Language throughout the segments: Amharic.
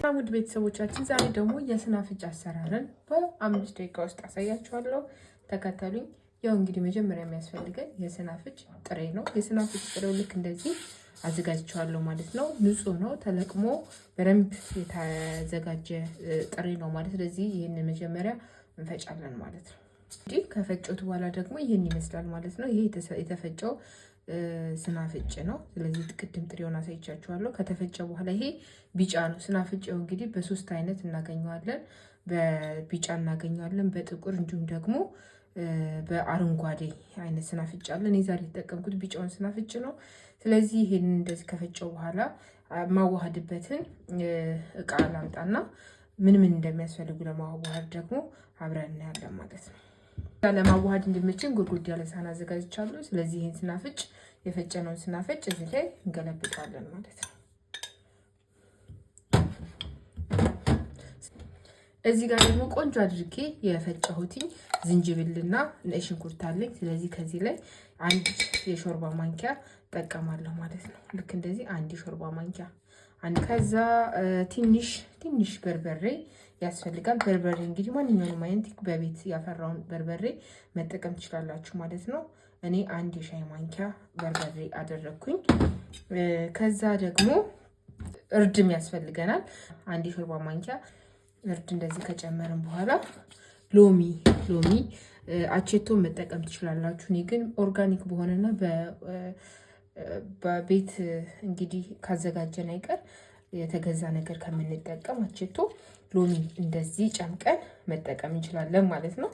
ሰላም ውድ ቤተሰቦቻችን፣ ዛሬ ደግሞ የስናፍጭ አሰራርን በ5 ደቂቃ ውስጥ አሳያችኋለሁ። ተከተሉኝ። ያው እንግዲህ መጀመሪያ የሚያስፈልገን የስናፍጭ ጥሬ ነው። የስናፍጭ ጥሬው ልክ እንደዚህ አዘጋጅቸዋለሁ ማለት ነው። ንጹህ ነው፣ ተለቅሞ በደንብ የተዘጋጀ ጥሬ ነው ማለት። ስለዚህ ይህንን መጀመሪያ እንፈጫለን ማለት ነው። እንግዲህ ከፈጨሁት በኋላ ደግሞ ይህን ይመስላል ማለት ነው። ይሄ የተፈጨው ስናፍጭ ነው። ስለዚህ ቅድም ጥሬውን አሳይቻችኋለሁ። ከተፈጨ በኋላ ይሄ ቢጫ ነው። ስናፍጭው እንግዲህ በሶስት አይነት እናገኘዋለን። በቢጫ እናገኘዋለን፣ በጥቁር እንዲሁም ደግሞ በአረንጓዴ አይነት ስናፍጭ አለ። እኔ ዛሬ የተጠቀምኩት ቢጫውን ስናፍጭ ነው። ስለዚህ ይሄንን እንደዚህ ከፈጨው በኋላ ማዋሃድበትን እቃ ላምጣና ምን ምን እንደሚያስፈልጉ ለማዋሃድ ደግሞ አብረን እናያለን ማለት ነው። ለማዋሃድ እንዲመችን ጎድጎድ ያለ ሳህን አዘጋጅቻለሁ። ስለዚህ ይህን ስናፍጭ የፈጨነውን ስናፍጭ እዚህ ላይ እንገለብጠዋለን ማለት ነው። እዚህ ጋር ደግሞ ቆንጆ አድርጌ የፈጨሁትኝ ዝንጅብልና ነጭ ሽንኩርት አለኝ። ስለዚህ ከዚህ ላይ አንድ የሾርባ ማንኪያ ጠቀማለሁ ማለት ነው። ልክ እንደዚህ አንድ የሾርባ ማንኪያ ከዛ ትንሽ ትንሽ በርበሬ ያስፈልጋል። በርበሬ እንግዲህ ማንኛውንም አይነት በቤት ያፈራውን በርበሬ መጠቀም ትችላላችሁ ማለት ነው። እኔ አንድ የሻይ ማንኪያ በርበሬ አደረግኩኝ። ከዛ ደግሞ እርድም ያስፈልገናል። አንድ የሾርባ ማንኪያ እርድ እንደዚህ ከጨመርን በኋላ ሎሚ አቼቶ መጠቀም ትችላላችሁ። እኔ ግን organic በሆነና በቤት እንግዲህ ካዘጋጀን አይቀር የተገዛ ነገር ከምንጠቀም አቼቶ ሎሚ እንደዚህ ጨምቀን መጠቀም እንችላለን ማለት ነው።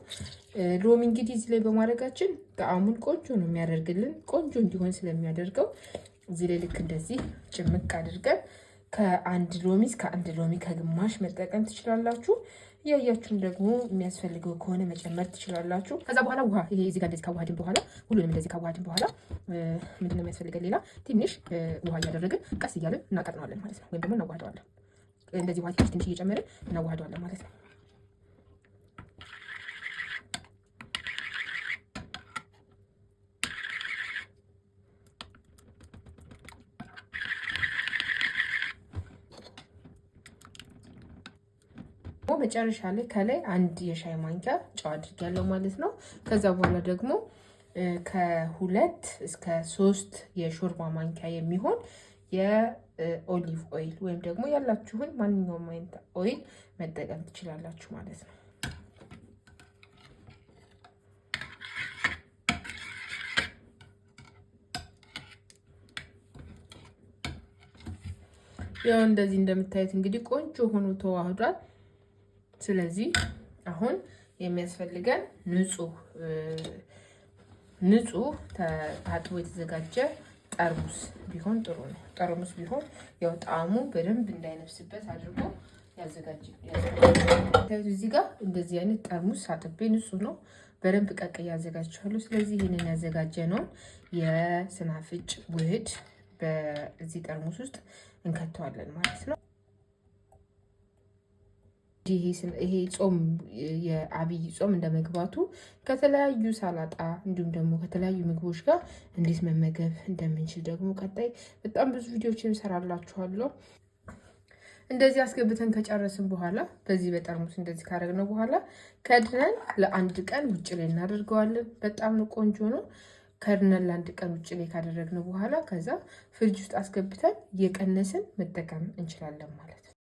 ሎሚ እንግዲህ እዚህ ላይ በማድረጋችን ጣዕሙን ቆንጆ ነው የሚያደርግልን። ቆንጆ እንዲሆን ስለሚያደርገው እዚህ ላይ ልክ እንደዚህ ጭምቅ አድርገን ከአንድ ሎሚ እስከ አንድ ሎሚ ከግማሽ መጠቀም ትችላላችሁ። እያያችሁም ደግሞ የሚያስፈልገው ከሆነ መጨመር ትችላላችሁ። ከዛ በኋላ ውሃ ይሄ እዚህ ጋር እንደዚህ ካዋሃድን በኋላ ሁሉንም እንደዚህ ካዋሃድን በኋላ ምንድነው የሚያስፈልገን? ሌላ ትንሽ ውሃ እያደረግን ቀስ እያልን እናቀጥነዋለን ማለት ነው፣ ወይም ደግሞ እናዋህደዋለን። እንደዚህ ውሃ ትንሽ ትንሽ እየጨመርን እናዋህደዋለን ማለት ነው። መጨረሻ ላይ ከላይ አንድ የሻይ ማንኪያ ጨው አድርጊያለሁ ማለት ነው። ከዛ በኋላ ደግሞ ከ2 እስከ 3 የሾርባ ማንኪያ የሚሆን የ olive oil ወይም ደግሞ ያላችሁን ማንኛውም አይነት oil መጠቀም ትችላላችሁ ማለት ነው። ያው እንደዚህ እንደምታዩት እንግዲህ ቆንጆ ሆኖ ተዋህዷል። ስለዚህ አሁን የሚያስፈልገን ንጹህ ንጹህ ታጥቦ የተዘጋጀ ጠርሙስ ቢሆን ጥሩ ነው። ጠርሙስ ቢሆን ያው ጣዕሙ በደንብ እንዳይነፍስበት አድርጎ ያዘጋጅ። እዚህ ጋር እንደዚህ አይነት ጠርሙስ አጥቤ ንጹህ ነው፣ በደንብ ቀቅዬ አዘጋጅቻለሁ። ስለዚህ ይህንን ያዘጋጀነውን የስናፍጭ ውህድ በዚህ ጠርሙስ ውስጥ እንከተዋለን ማለት ነው። ይሄ ጾም የአብይ ጾም እንደመግባቱ ከተለያዩ ሰላጣ እንዲሁም ደግሞ ከተለያዩ ምግቦች ጋር እንዴት መመገብ እንደምንችል ደግሞ ቀጣይ በጣም ብዙ ቪዲዮችን እሰራላችኋለሁ። እንደዚህ አስገብተን ከጨረስን በኋላ በዚህ በጠርሙስ እንደዚህ ካደረግነው በኋላ ከድነን ለአንድ ቀን ውጭ ላይ እናደርገዋለን። በጣም ቆንጆ ነው። ከድነን ለአንድ ቀን ውጭ ላይ ካደረግነው በኋላ ከዛ ፍሪጅ ውስጥ አስገብተን እየቀነስን መጠቀም እንችላለን ማለት ነው።